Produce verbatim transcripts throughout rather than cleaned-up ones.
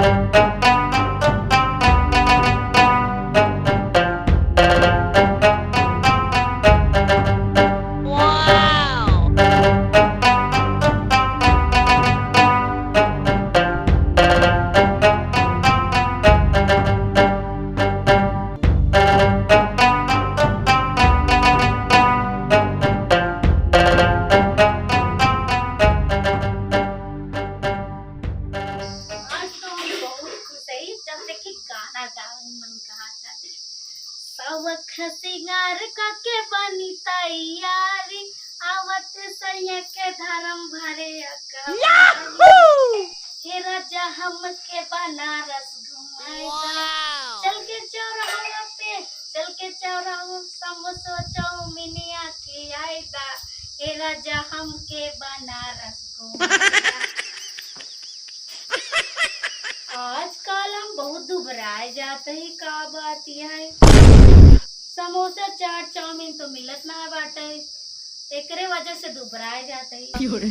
आज तो हम बहुत खुश हई, जब से कि गाना गावे मन कहा था। सवख सिंगार कके बनी तैयारी, आवत सैया के धर्म भरे अकबारी। हे राजा हमके बनारस घुमाई दा। चल के चौराहा पे, चल के चौराहा समोसा चाउमीनिया खियाई दा। हे राजा हमके बनारस घुमाई दा। आजकल हम बहुत दुबराए जात ही, का बात यह है? समोसा, चाट, चाउमीन तो मिलत ना बाटे, एकरे वजह से दुबराए जात ही। क्यों रे?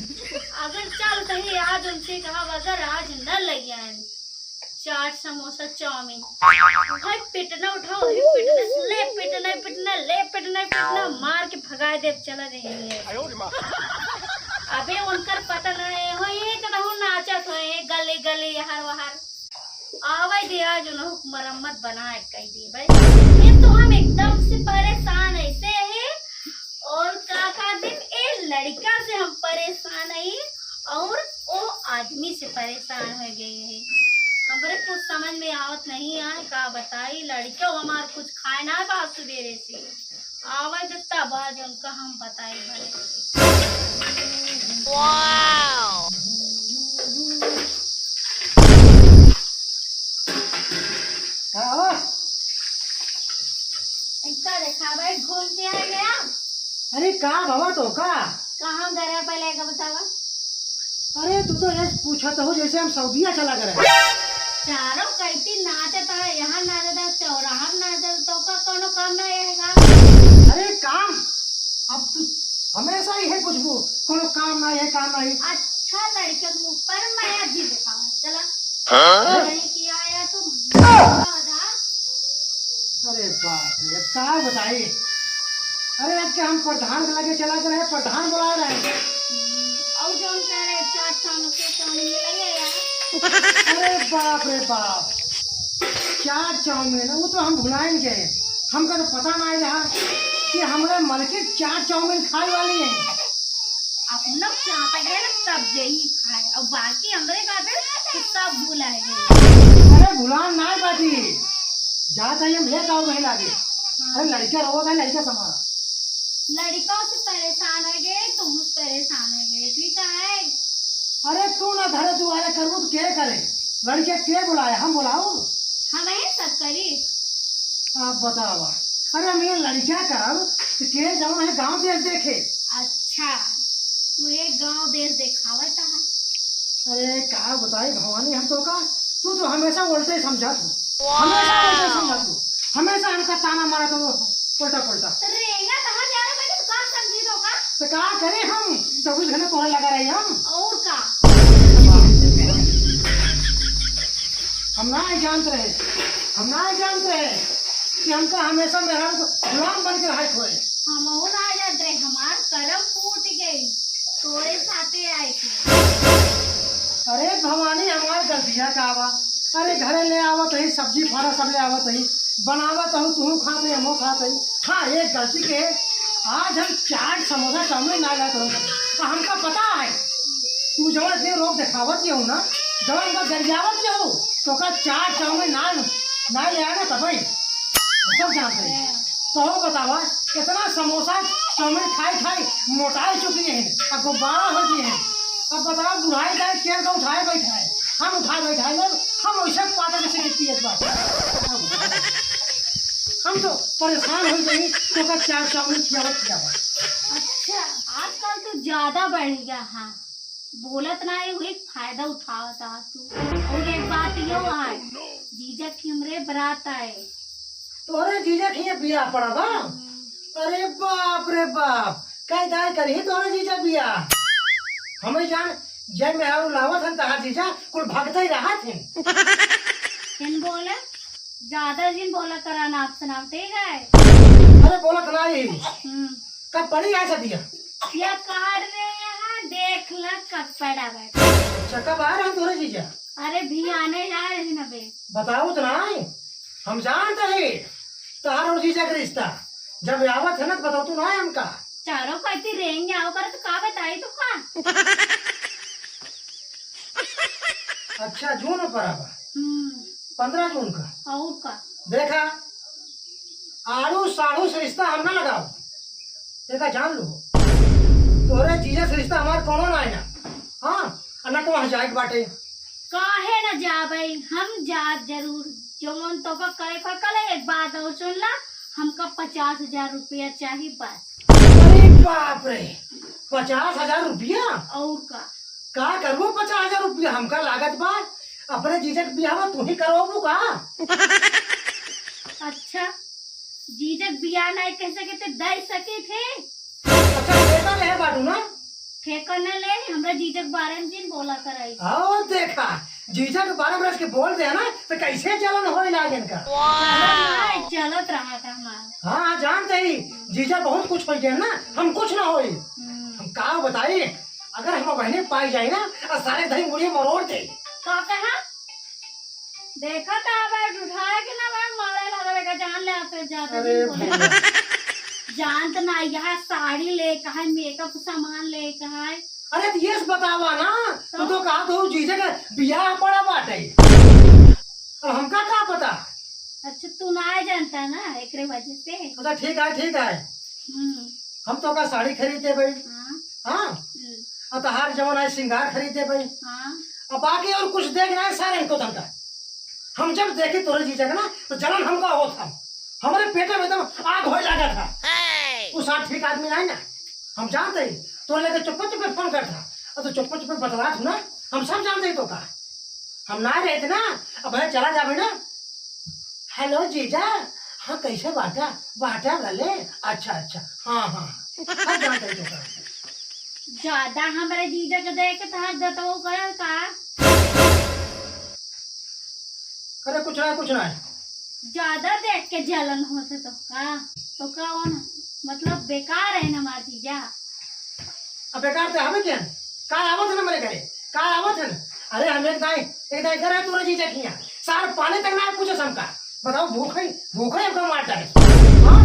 अगर चल कहीं आज उनसे कहा, अगर आज न लग आए चाट, समोसा, चाउमीन, भाई पिटना उठाओ, भाई पिटना, ले पिटना, पिटना, ले पिटना, पिटना, मार के भगाए देब, चला जाइए। अबे उनकर पता नहीं हो, ये कदहू नाचत हो, ये गली गली, यहर वहर। आवे दे, आज उन्हों मरम्मत बनाए कह दी भाई। ये तो हम एकदम से परेशान ऐसे हैं। और का, का दिन ए लड़का से हम परेशान हैं और ओ आदमी से परेशान हो गए हैं। हमरे कुछ समझ में आवत नहीं आए, का बताई, लड़का हमार कुछ खाए ना बा सुबेरे से। आवे दे तब आज उनका हम बताई भले। का हो? इनका देखा भाई, घूम के आ गया। अरे का बाबा तो का? कहाँ गया पहले का बतावा? अरे तू तो ऐसे पूछत हो जैसे हम सऊदिया चला गए रहे। चारों कैती नाचत है, यहाँ नाचत है, चौराहा में नाचत है, तो का कोनो काम ना आएगा? अरे काम, अब तू हमेशा यही पूछबू, कोनो काम ना है, काम नहीं। अच्छा लड़के के मुंह पर मैं अभी दिखाऊं, चला। हाँ? नहीं किया आया तो बता। अरे बाप रे, अब का बताई? अरे, अब के हम प्रधान के लगे चला गए रहे, प्रधान बुला रहे हैं। और जौन कह रहे, चाट चाउमीन के चाउमीन मिलेंगे यार। अरे बाप रे बाप, चाट चाउमीन, वो तो हम भुलाइन गए। हमका तो पता नहीं रहा कि हमरे मलकिन चाट चाउमीन खाए वाली हैं। अपना चाहता है ना, सब यही खाए, और बाकी हमरे खाते तो सब भुलाए गए। अरे भुलान ना बाटी, जात है हम लेत आओ वही लागे। हाँ। अरे लड़का रोवत है, लड़का संभाला। लड़का से परेशान हो गए, तुम परेशान हो गए, ठीक है? अरे तू ना घरे दुआरे करबू तो के करे? लड़के के बुलाए, हम बुलाऊ? हम ही सब करी। आप बतावा। अरे हम ये लड़कियां करब तो के जौन है गांव देश देखे। अच्छा, तू ये गांव देश देखावत है। अरे का बताई भवानी, हम तो का, तू तो हमेशा उल्टे समझत हो, हमेशा उल्टे समझत हो, हमेशा हमका ताना मारत हो उल्टा पुल्टा। तो रेंगा कहाँ जा रहा बेटा, तू का समझी तो का? तो का करे हम, चौबीस घंटे तोहरे लगा रहे हम। और का? हम ना जानत रहे, हम ना जानत रहे कि हमका हमेशा मेहरारू को गुलाम बन के रहे खोए। हमहू ना जानत रहे, हमार करम फूट गई, तोरे साथे आए के। अरे भवानी, हमार गलतिया का बा? अरे घरे ले आवत ही, सब्जी फारा सब ले आवत ही, बनावत हूँ, तू खात ही, हमहू खात ही। हाँ, एक गलती के, आज हम चाट समोसा चाउमीन ना लात हूँ, तो हमका पता है तू जवन इतने रोब देखावत ही हो ना, जवन हमका गरियावत ही हो, तो का चाट चाउमीन ना, ना ले आना तबई। सब जानते हैं। तो हो बतावा, कितना समोसा चाउमीन खाई खाई मोटाई चुकी है, अब गुब्बारा हो गई है। अब बतावा, बुढ़ाई जाए, केर का उठाए बैठाए, हम उठाए बैठाए लोग, हम वैसे पाता जैसे गिरती है इस बात। हम तो परेशान हो गई, तो का चाट चाउमीन खियावत खियावत। अच्छा, आजकल तो ज्यादा बढ़ गया है। बोलत ना है, वही फायदा उठावत आ तू। और एक बात यो आए, जीजा के हमरे बरात आए। तोरे जीजा के ये बियाह पड़ा बा? हम्म। अरे बाप रे बाप, कई दाई करी तोरे जीजा बियाह। हमें जान, जय मेहरारू लावत हन तहार जीजा, कुल भगते ही रहत हन। बोले, ज्यादा जिन बोला करा, नाप से नाप, ठीक है? अरे बोलत नाही। हम्म। कब पड़ी है सदिया? या काट रहे हैं, देख ल कब पड़ा बैठा। अच्छा, कब आ रहे हैं तोरे जीजा? अरे भी आने जा रहे हैं ना बे। बताओ तो नाही, हम जानते हैं तोहार और जीजा के रिश्ता। जब आवत है ना तो बताओ तो नाही हमका। चारों कहती रेंगे आओ कर तो का बताई तो का? अच्छा, जून में पड़ा बा। हम्म। पन्द्रह जून का। और का? देखा, आड़ू साड़ू से रिश्ता हम ना लगाओ। देखा, जान लो, तोरे जीजा से रिश्ता हमार कोनो ना है ना। हाँ, और ना तो वहाँ जाए के बाटे। काहे ना जाबे, हम जाब जरूर। जौन तोका करे का कले, एक बात और सुन ला, हमका पचास हजार रुपया चाही बस। अरे बाप रे, पचास हजार रुपया? और का? का करबो पचास हजार रुपया? हमका लागत बा अपने जीजा के बियाह में तू ही करवाबू का? अच्छा, जीजा के बियाह नहीं कह सके तो दे सके थे। अच्छा, ठेका ले बाटू ना? ठेका न ले, हमरा जीजा के बारे में जिन बोला कराई। आओ देखा, जीजा के बारे में रच के बोल दे ना, तो कैसे जलन होए लागे इनका। जलन नहीं, चलत रहा था हमार। हाँ, हाँ, जानते ही, जीजा बहुत कुछ हो गया ना, हम कुछ ना होई। हम्म। हम का बताई, अगर हम बहने पाई जाए ना, और सारे दही मुड़ी मरोड़ दे। का कहा? देखा था, बैठ उठाए के ना, भाई, मारे लगा, लेके जान ले आते जाते अरे नहीं बोले। भैया। जानत ना, यहाँ साड़ी लेके है, मेकअप सामान लेके है। अरे, तो ये से बतावा ना, तू तो? तो कहा तो जीजा के बियाह पड़ा बाटे। अब हमका का पता? अच्छा, तू ना जानता ना, एकरे वजह से। अच्छा, ठीक है, ठीक है। हम्म। हम तोका साड़ी खरीद देबे। हाँ। हाँ? हम्म। और तोहार जवन है श्रृंगार खरीद देबे। हाँ। अब बाकी और कुछ देख ना है सारे इनको धंधा। हम जब देखे तोरे जीजा के ना, तो जलन हमका होत था। हमारे पेटे में एकदम आग होए लगा था। ए! तू साथ ठीक आदमी नहीं ना। हम जानते ही, तो लेके चुप्पे चुप्पे फोन करता। और तो चुप्पे चुप्पे बतलात हूँ ना, हम सब जानते ही तो का। हम ना रहते ना, अब है चला जाबे ना। हेलो जीजा, हाँ कैसे बाटा? बाटा भले? अच्छा, अच्छा, हाँ, हाँ, हाँ। हम जानते ही तो का। ज्यादा हमरे जीजा के देख के तहार दतवो करल का? अरे कुछ ना, कुछ ना। ज्यादा देख के जलन होत है तो का? तो का हो ना? मतलब बेकार है ना हमार जीजा। अब बेकार तो हमें क्या? काल आवत है ना मेरे घरे, काल आवत है ना। अरे हम एक दाई, एक दाई घर है तोरे जीजा किया। सार पानी तक ना पूछे हमका। बताओ भूख है, भूख है हमका मार डाले। हाँ?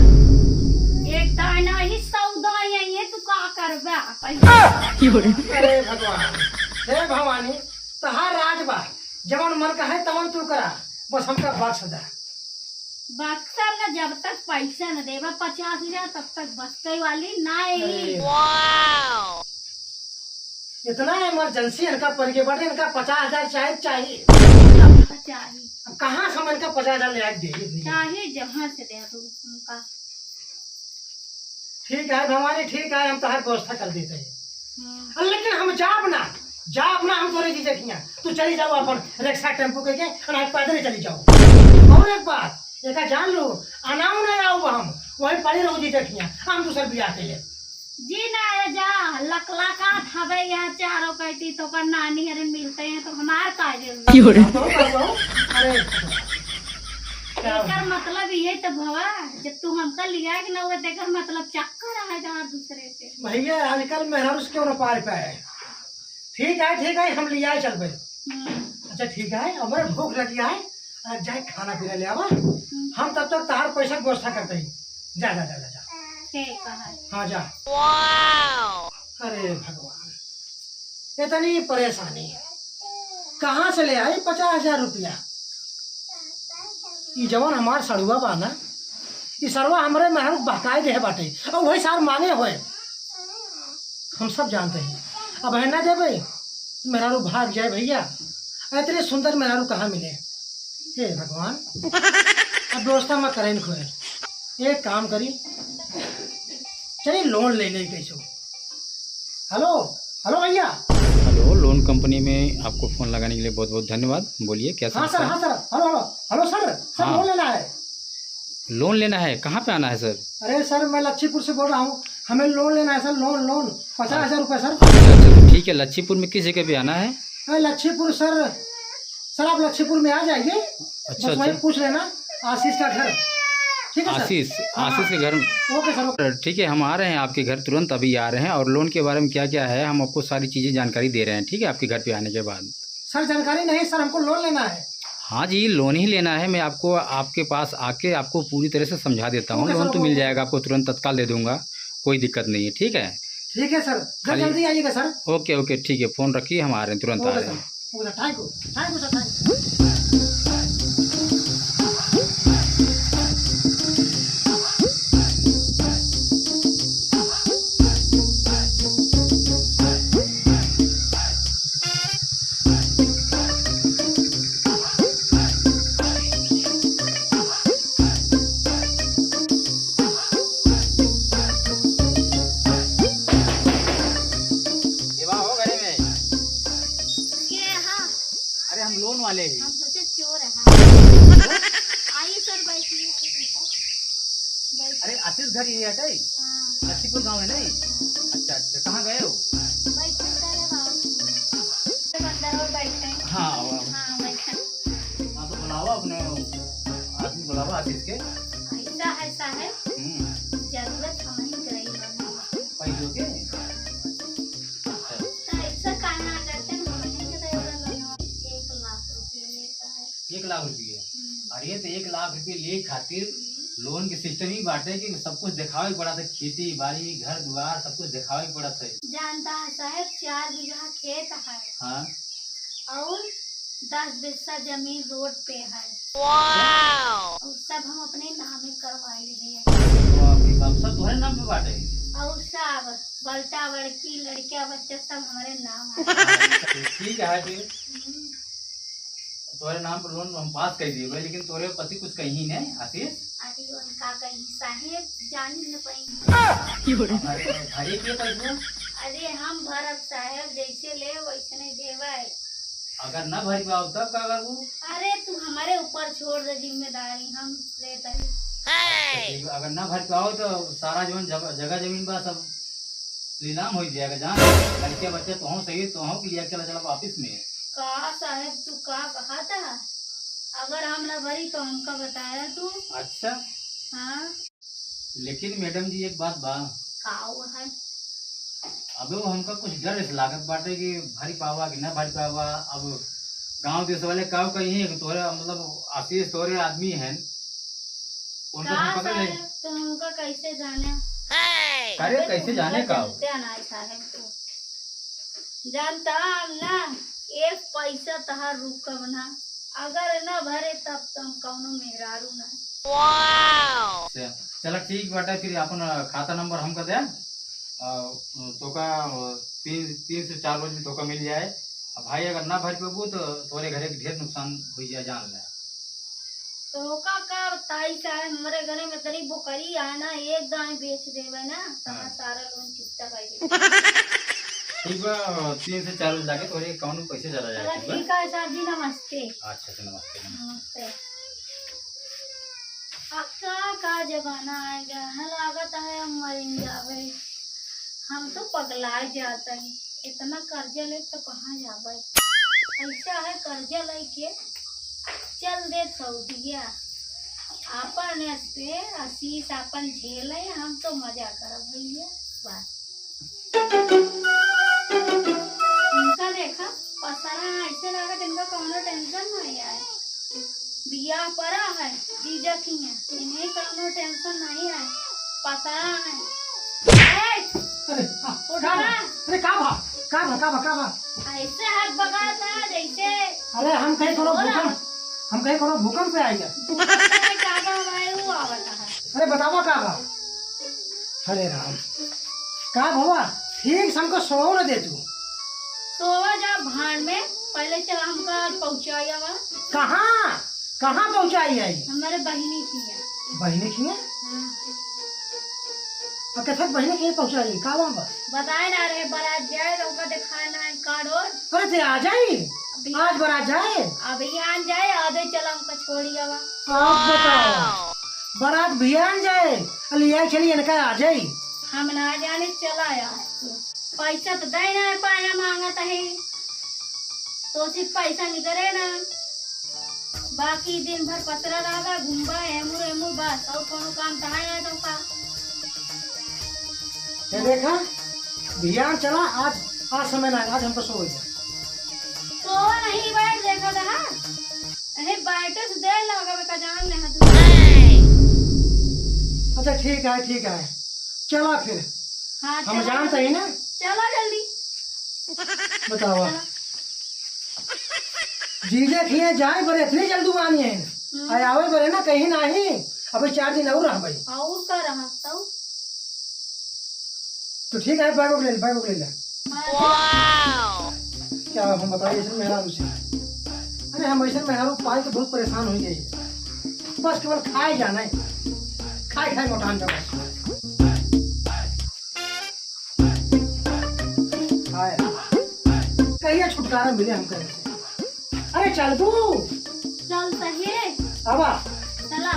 एक दाई ना ही सौदा ही है, ये तू का करबा? अरे भगवान, हे भवानी, तहार राज बा, जवन मन कहे तवन तू करा, बस हमका बख्श दा। बख्शब ना, जब तक पैसा न देबा पचास हजार, तब तक बख्शे वाली ना आई। अरे। वाओ। इतना इमरजेंसी इनका पड़ गया बाटे, इनका पचास हजार चाहे, चाहे। चाहे। अब कहाँ से हम इनका पचास हजार ले आके दे, दे? चाहे जहाँ से दे दो उनका। ठीक है भवानी, ठीक है, हम तोहार व्यवस्था कर देते हैं। हम्म। लेकिन हम जाब ना, जाब ना हम तोरे जीजा किया। तू चली जाओ अपन रिक्शा टेम्पो के, के, और आज पैदल ही चली जाओ। और एक बात, एका जान लो, अनाऊ ना आओ हम, वही पड़ी रहो जीजा किया, हम दूसर बियाह के लिए। जी ना, ए जा, लकलकात हवे यहाँ चारों कहती तो का नानी हरे मिलते हैं तो हमार का जरूरी? क्यों रे? बाबू, बाबू, अरे, क्या एकर मतलब ये तो भवा, जब तू हमका लिया के ना हुआ, तो एकर मतलब चक्कर आ जा दूसरे से। भैया, आजकल मेहरारू से क्यों ना पार पाए? ठीक है, ठीक है, हम लिया चल भाई। हम्म। अच्छा, ठीक है, हमारे भूख लगी है, आ, जाए खाना पीना ले आवा। हम्म। हम तब तक तहार पैसा के व्यवस्था करते ही। जा, जा, जा, जा, जा। ठीक है। हाँ, जा। वाओ। अरे भगवान, इतनी परेशानी कहाँ से ले आई पचास हजार रुपया? ई जवन हमार सड़ुआ बा ना, ई सरवा हमरे मेहरारू के बहकाए देहे बाटे, और वही सार माने होए। हम सब जानते हैं, अब है ना देबे, मेहरारू भाग जाए भैया, इतने सुंदर मेहरारू कहाँ मिले? हे भगवान, अब व्यवस्था मत करें खोए, एक काम करी, चलिए लोन ले ले कैसे। हेलो, हेलो भैया। हेलो, लोन कंपनी में आपको फोन लगाने के लिए बहुत बहुत धन्यवाद। बोलिए, क्या हाँ सर, समस्या है? हाँ सर, हेलो, हेलो, हेलो सर, सर हाँ। लोन लेना है। लोन लेना है, कहाँ पे आना है सर? अरे सर, मैं लच्छीपुर से बोल रहा हूँ, हमें लोन लेना है सर, लोन, लोन, पचास हजार रुपये सर। अच्छा, अच्छा, तो ठीक है, लच्छीपुर में किस जगह पे आना है? अरे लच्छीपुर सर, सर, आप लक्ष्मीपुर में आ जाइए, अच्छा, बस वहीं अच्छा। पूछ लेना आशीष का घर, ठीक है सर? आशीष, हाँ, आशीष के घर। ओके सर, ओके। ठीक है, हम आ रहे हैं आपके घर तुरंत, अभी आ रहे हैं। और लोन के बारे में क्या क्या है, हम आपको सारी चीज़ें जानकारी दे रहे हैं, ठीक है, आपके घर पे आने के बाद। सर, जानकारी नहीं सर, हमको लोन लेना है। हाँ जी, लोन ही लेना है। मैं आपको, आपके पास आके आपको पूरी तरह से समझा देता हूँ। ओके सर, लोन तो ओके, मिल ओके। जाएगा आपको, तुरंत तत्काल दे दूंगा, कोई दिक्कत नहीं है, ठीक है? ठीक है सर, जब खाली जल्दी आइएगा सर। ओके, ओके, ठीक है, फोन रखिए, हम आ रहे हैं, तुरंत आ ओके रहे सर, हैं। ओके सर, thank you, thank you सर, thank you। ये बा हो घरे में। के? हाँ। अरे, हम लोन वाले हैं। हम सोचे चोर है, हाँ। आइए सर, बैठिए, आइए, बैठिए। अरे, आशीष घर यही हटे? हाँ। लक्ष्मीपुर गाँव है नहीं? अच्छा, अच्छा, कहाँ गए हो? बैठे सर, अब आओ। अंदर और बैठे। हाँ, आओ, आओ। हाँ, बैठे। हाँ, तो बुलावा अपने आदमी, बुलावा आशीष के। ऐसा, ऐसा है। हम्म। जरूरत हमारी गई है। पैसों के? अच्छा। तो ऐसा काहे ना करते हैं, हमने के तो एगो लोन एक लाख रुपये लेता है। एक लाख रुपये? हम्म। अरे, तो एक लाख रुपये ले खातिर हम्म। लोन के सिस्टम ही बाटे कि सब कुछ देखावे के पड़त है, खेती बाड़ी, घर दुआर, सब कुछ देखावे के पड़त है। जानता है साहब, चार बीघा खेत है। हाँ। और दस बिस्सा जमीन रोड पे है। वाओ! और सब हम अपने नामे करवाए लिए। बाप रे बाप, सब तोहरे नाम पे बाटे? और सब, बलटा बड़की, लड़किया बच्चा सब हमारे नाम है। हाँ, ठीक है फिर। हम्म। तोहरे नाम पर लोन हम पास कर दिए भाई, लेकिन तोहरे पति कुछ कही नहीं, आशीष? अरे उनका कहीं साहेब जान न पाई। अरे, भरे के पैसवा? अरे हम भरब साहेब, जैसे ले वैसने देवे। अगर ना भर पाओ तब का करबू? अरे तू हमारे ऊपर छोड़ दे जिम्मेदारी, हम लेते हैं। अच्छा, ठीक बा, अगर ना भर पाओ तो सारा जौन जब-, जगह जमीन बा सब नीलाम हो जाएगा जान। लड़के बच्चे तो हों सही, तो हों कि लिया चला चला वापिस में। का साहेब तू का कहा था? अगर हम ना भरी तो हमका बताया तू। अच्छा। हाँ। लेकिन मैडम जी, एक बात बा। का वो है? अबे वो हमका कुछ डर से लागत बाटे कि भरी पावा कि ना भरी पावा। अब गांव देश वाले का कही है कि तोरे, मतलब, आशीष तोरे आदमी हैं, उनका का हम पकड़ ले। साहेब, तो हमका कैसे जाने? अरे, कैसे जाने का? जानते ना साहेब तू। जानता हम ना, एक पैसा तहार रुकब ना, अगर ना भरे तब तो हम कौनो मेहरारू ना। वाओ! अच्छा, चला ठीक बाटे, फिर अपन खाता नंबर हमका दे, आ, तोका, आ, तीन, तीन से चार रोज में तोका मिल जाए। अब भाई अगर ना भर पेबू तो तोरे घरे के ढेर नुकसान हो जाए, जान ले। तो का, का बताई साहेब, हमरे घरे में तनी बोकरी आए ना, एक गाय बेच देवे ना, तो हाँ। हमार सारा लोन चुकता कर दे। ठीक बा, तीन से चार रोज लागे, तोरे account में पैसे चला जाए, चला ठीक बा? ठीक है साहब जी, नमस्ते। अच्छा, अच्छा, नमस्ते, नमस्ते। नमस्ते। अब का, का जमाना आ गया है, लागत है हम मर जावे। हम तो पगला जात है, इतना कर्जा ले तो कहाँ जाबे? ऐसा है कर्जा लेके चल दे सऊदिया, आपन से आशीष आपन झेले, हम तो मजा करब भैया। बस इनका देखा पसरा ऐसे लागत, इनका कौनो tension नहीं है। बियाह पड़ा है, जीजा की है, इन्हें कौनो tension नहीं है, पसरा है। ए! अरे, आ, उठा। का बा? अरे, का भा? का भा, का भा, का भा? ऐसे हाथ बगाता है जैसे अरे, हम कहीं कोनो बोला। भूकंप, हम कहीं कोनो भूकंप पे आइगा। भूकंप में का बा भाई, वो आवता है। अरे, बतावा का भा? अरे राम, का भवा? ठीक से हमको सोवा न दे तू। सोवा जा भाड़ में, पहले चला हमका पहुँचाया वा। कहाँ? कहाँ पहुँचाई आई? हमारे बहिनी की है। बहिनी की है? हाँ। और कथक बहिनी की पहुँचाई, का बात बा? बताए ना रहे, बारात जाए तो ओका दिखाए ना है कार्ड और। अरे ते आ जाई, अभी आज बारात जाए। अभी आन जाए, आधे चला हमका छोड़ी आवा। आप बताओ, बारात भी आन जाए, लिया चली इनका आ जाई। हम ना जाने, चला यार तू। पैसा तो दे ना पाया, मांगत है। तो सिर्फ पैसा निकले ना, बाकी दिन भर पसरा रहबा, घूमबा, एमुर एमुर बस, और कोनो काम तहां है तो का? ये देखा, बिहान चला, आज, आज समय ना, आज हमको सो गया। तो नहीं बैठ देखा था, अरे बैठे से देर लगा बे का जान ले हाथ। अच्छा ठीक है, ठीक है, चला फिर। हाँ, हम चला जानते जल्दी। ही ना। चला जल्दी। बतावा। चला। जीजे खिए जाए बरे इतनी जल्दी मानी है। हम्म। आए आवे बरे ना कहीं नाही। अबे चार दिन और रह भाई। और का रहा तब? तो ठीक है, बैग ले, बैग ले ले। हाँ। क्या हम बताइए ऐसे मेहरारू से? अरे हम ऐसे मेहरारू पाल के बहुत परेशान हो गए। बस केवल खाए जाना है, खाए खाए मोटान का बस। हाय। कहिया छुटकारा मिले हमका इनसे। अरे चल तू। चल सही। आवा। चला।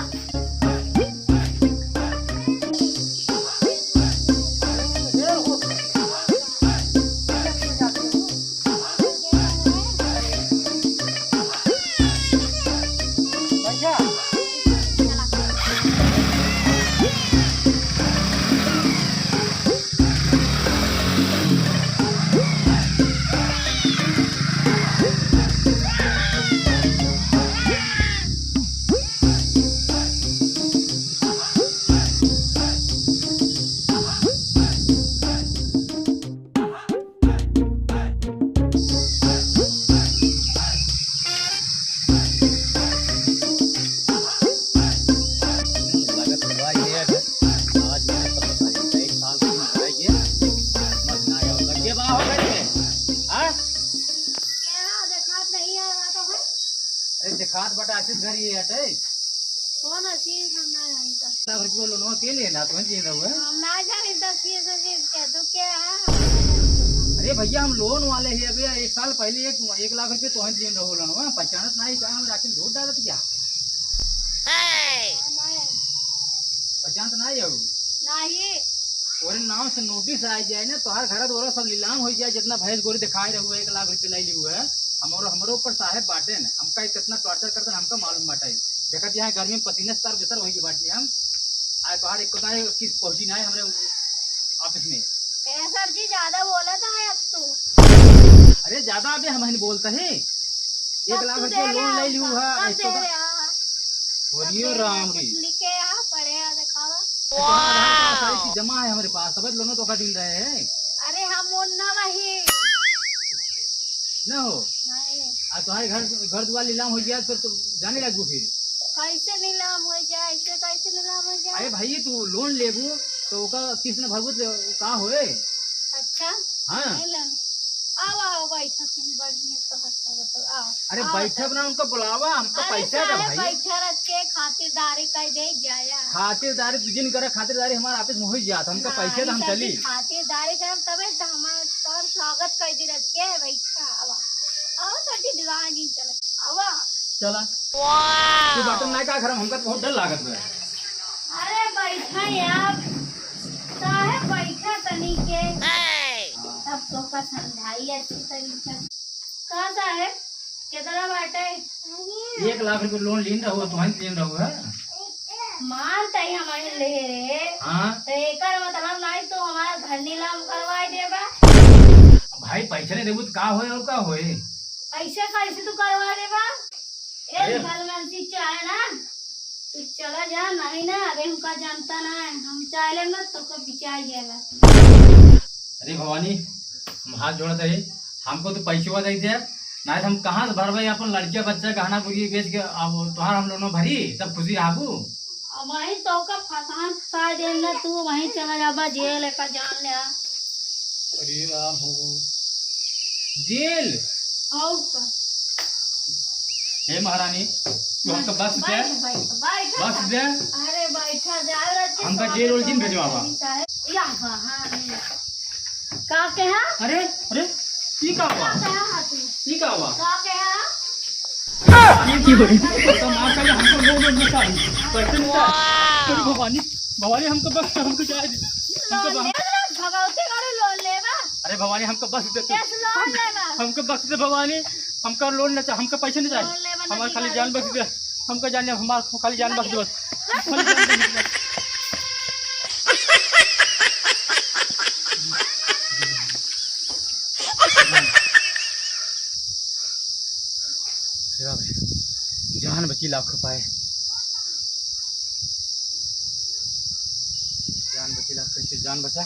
लागत हुआ ये है, आज मैंने सब बताया, एक साल से मैं रह गया, समझ ना आया होगा। ये बड़ा हो गया ये, हाँ? क्या देखात नहीं है, रहा तो है? अरे देखात बटा आशीष घर ये हटे। कौन आशीष? हम ना जानता। लाख रुपये लोन के लिए ना, तुम जी रहो है? हम ना जाने तो आशीष, आशीष कह दो क्या है? अरे भैया हम लोन वाले हैं, अभी एक साल पहले एक, एक लाख रुपये तो हम जी रहो लोन, पहचानत नहीं का, हम राशन ढूंढ डालत क्या? नहीं। पहचानत नहीं हो? नहीं। तोरे नाम से नोटिस आ जाए ना, तोहार घर द्वारा सब नीलाम हो जाए, जितना भैंस गोरी दिखाए रहे हुए, एक लाख रुपये ले ली हुए, हमरो, हमरो ऊपर साहेब बाटे न, हमका कितना टॉर्चर करते न, हमका मालूम बाटे। देखत यहाँ गर्मी में पसीने से तर बेसर होई के बाटी हम। आज तोहार एक कोता किस्त पहुँची ना है हमरे ऑफिस में। ए सर जी, ज्यादा बोला था अब तू। अरे ज्यादा अबे हम नहीं बोलते हैं। एक लाख रुपया लोन ले लिहू है, कब दे रहे हैं? बोलियो राम री। लिखे हैं, पढ़े हैं, दिखावा। तुम्हारा आधार कार्ड सारी चीज जमा है हमारे पास, तब लोन तो का दिन रहे हैं। अरे हम ओन्ना वही। ना हो। नहीं। आ तुम्हारे घर, घर दुआर लीलाम हो गया, फिर तो जाने लगू फिर। कैसे नीलाम हो जाए, ऐसे कैसे नीलाम हो जाए? अरे भाई, तू लोन लेबू, तो ओका किस्त न भरबू, तो का होए? अच्छा। हाँ। नहीं लेन। आओ, आओ, बैठो, तुम बढ़िया तो हंसता रहता, आओ। अरे आओ बैठे सर। अपना उनको बुलावा, हमको अरे पैसा दे साहब, भाई। बैठा रख के खातिरदारी कर दे जाया। खातिरदारी तू जिन करे, खातिरदारी हमारे ऑफिस में हो जात, हमको हाँ, पैसे तो हम चली। खातिरदारी करम तबे तो हमार तोर स्वागत कर दी रख के बैठा, आवा। आओ सर जी, दीवान जी चले, आवा। चला। तू बर्तन नहीं का घर में, हमका तो बहुत डर लागत बा। अरे बैठा यार, साहब बैठा तनी के। तब तो का समझाई अच्छी तरीके से। का साहब, कितना बाटे? एक लाख रुपए लोन लीन रहो, तुहन लीन रहो है। मान तई हम ले रे। हाँ। तो एकर मतलब नहीं तो हमारा घर नीलाम करवाई देबा। भाई पैसा नहीं देबू तो का होए और का होए? ऐसे कैसे तू करवा देबा? ए, अरे। भलमनसी चाहे ना, तू चला जा, नहीं ना, अबे हमका जानता ना है, हम चाहे ना तो का बिचार जाएगा। अरे भवानी, हम हाथ जोड़त है, हमको तो पैसवा दे दे, नहीं तो हम कहाँ से भरबे अपन लड़किया बच्चा गहना गुरिया बेच के, अब तोहार हम लोन भरी, तब खुशी रहबू। अब वही तो का फसान फंसा देन ना, तू वहीं चला जाबा जेल, एका जान ले आ। अरे राम हो। जेल? और का? हे महारानी, तू हमका बस दे। बैठ, बैठ, बैठ, बस बैठ। दे। अरे बैठा जा, रख के हमका स्वागत जेल उल जिन करना भेजवावा। चाहिए, साहब। या, हाँ, हाँ, हाँ। का कहा? अरे, अरे, ई का हुआ? का कहा तू? ई का हुआ? का कहा? की हो रही? तो माफ कर दे, हमको लोन वोन नहीं चाहिए। पैसे नहीं चाहिए। अरे भवानी, भवानी, हमको बस, हमको जाए दे। हमको लोन बस। ले लो, भगवती गाड़ी लोन लेबा? अरे भवानी, हमको बख्श दे तू। कैसे लोन लेबा? हमको बख्श दे भवानी, हमका लोन ना चाहे, हमका पैसे नहीं चाहे। लोन लेबा, हमार नदी खाली गाड़ी जान बख्श दे, हमका जान, हमार खाली जान बख्श दे बस। खाली जान बख्श दे बस। अरे बाप रे, जान बची लाख रुपए। जान बची लाख, कैसे जान बचा?